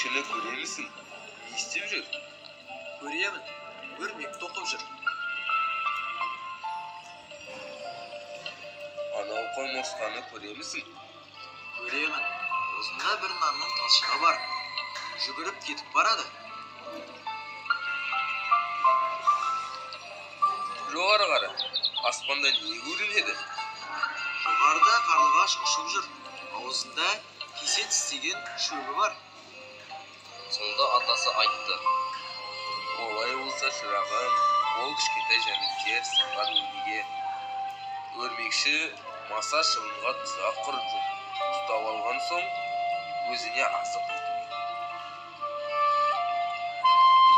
Өрмекшіні көремісің? Не істеп жүр? Көремін, өрмек тоқып жүр. Анау құмырсқаны көремісің? Көремін, аузында бір нанның талшығы бар. Жүгіріп кетіп барады. Жоғары қара, аспанда не көрінеді? Жоғарыда қарлығаш ұшып жүр. Аузында кесе тістеген шөбі бар. Сонда атасы айтты: Олай болса, шырағым, ол кішкентай жәндіктер саған өнеге. Өрмекші маса шыбынға тұзақ құрып жүр. Ұстап алған соң өзіне азық етуге.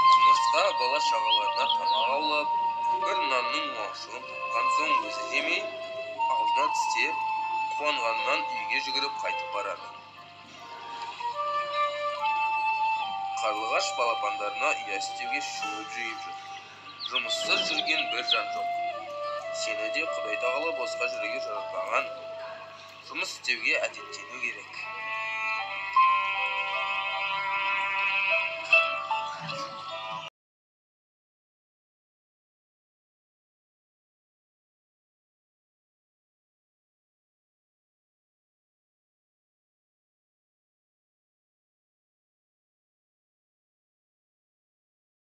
Құмырсқа бала шағаларына тамақ аулап, бір нанның уақшығын тапқан соң өзі жемей, аузына тістеп, қуанғаннан үйге жүгіріп қайтып барады. Қарлығаш балапандарына ұя істеуге шөп жиып жүр. Жұмыссыз жүрген бір жан жоқ. Сені де Құдай тағала босқа жүруге жаратпаған. Жұмыс істеуге әдеттену керек.